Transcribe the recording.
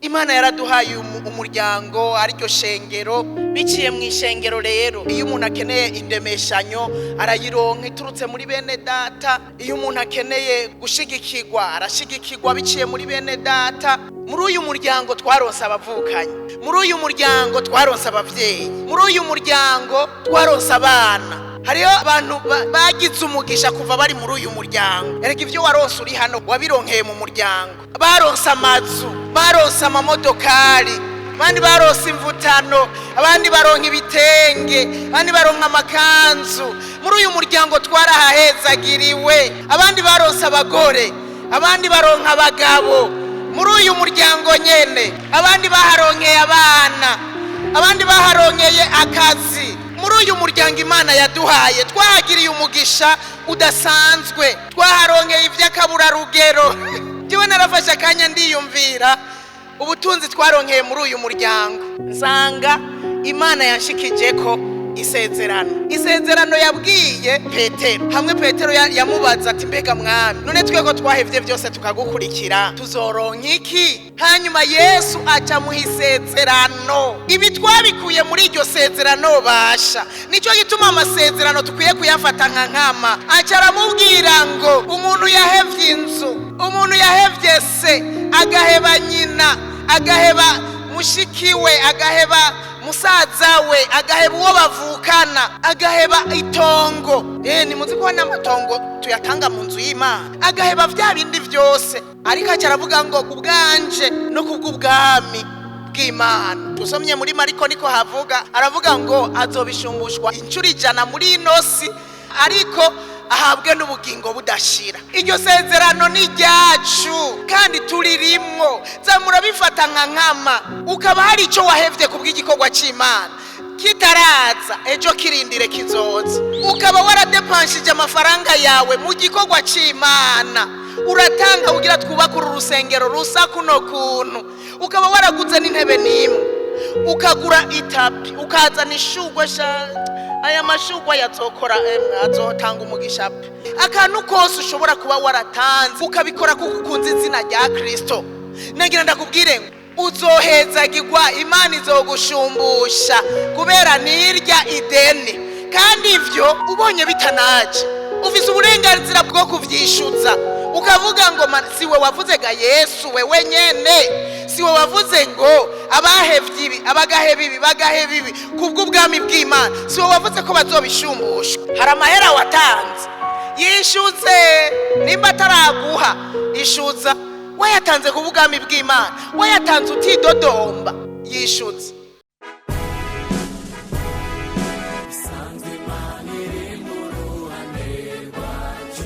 Imana yaraduhaye umuryango, ariryo shengero. Biciye mu ishengero rero, iyo umuntu akeneye indemeshanyo arayironka iturutse muri bene data. Iyo umuntu akeneye gushigikirwa arashigikirwa biciye muri bene data. Muri uyu muryango twaronse abavukanyi, muri uyu muryango twaronse abavyeyi, muri uyu muryango twaronse abana. Hariho abantu bagize umugisha kuva bari muri uyu muryango. Erega ibyo waronse uri hano wabironkeye mu muryango. Baronse amazu, baronse amamodokari, abandi baronse imvutano, abandi baronka ibitenge, abandi baronka amakanzu. Muri uyu muryango twarahahezagiriwe. Abandi baronse abagore, abandi baronka abagabo. Muri uyu muryango nyene abandi baharonkeye abana, abandi baharonkeye akazi. Muri uyu muryango Imana yaduhaye twahagiriye umugisha udasanzwe, twaharonkeye iby'akaburarugero. Njyewe narafashe akanya ndiyumvira ubutunzi twaronkeye muri uyu muryango, nsanga Imana yanshikije ko isezerano. Isezerano yabwiye Petero, hamwe Petero yamubaza ati: "Mbega mwami, none twego twahevye byose tukagukurikira tuzoronka iki?" Hanyuma Yesu aca muha isezerano. Ibi twabikuye muri iryo sezerano basha. Nicyo gituma amasezerano tukwiye kuyafata nka nkama. Aca aramubwira ngo umuntu yahevye inzu, umuntu yahevye se, agaheba nyina, agaheba mushikiwe, agaheba musaza we, agaheba uwo bavukana, agaheba itongo, nimuzi ko n'amatongo tuyatanga mu nzu y'Imana, agaheba vya bindi vyose, ariko aca aravuga ngo kubwanje no kubw'ubwami bw'Imana. Usomye muri Mariko niko havuga, aravuga ngo azobishumbushwa inshuro 100 muri ino si, ariko ahabwe n'ubugingo budashira. Iryo sezerano ni iryacu kandi turirimwo. Za murabifata nka nkama. Ukaba hari icyo wahevye ku bw'igikorwa cy'Imana kitaraza ejo, kirindire kizoza. Ukaba waradepanshije amafaranga yawe mu gikorwa cy'Imana, uratanga kugira twubake uru rusengero rusa kuno kuntu, ukaba waraguze n'intebe n'imwe, ukagura itapi, ukazana ishugwe sha, aya mashugwe yazokora, azotanga umugisha pe. Akantu kose ushobora kuba waratanze ukabikora kuko ukunze izina rya Kristo, nagira ndakubwire ngo uzohezagirwa. Imana izogushumbusha kubera nirya ideni. Kandi ivyo ubonye bitanaje, ufise uburenganzira bwo kuvyishyuza, ukavuga ngo: "Si we wavuze ga Yesu, we wenyene? Si we wavuze ngo abahevye ibi, abagaheba ibi, bagaheba ibi kubw'ubwami bw'Imana, si we wavuze ko bazobishumbushwa?" Hari amahera watanze, yishyuze. Nimba ataraguha, ishyuza. Wayatanze ku bwami bw'Imana, wayatanze utidodomba, yishyuze. Bisanzwe Imana iri mu ruhande rwacu.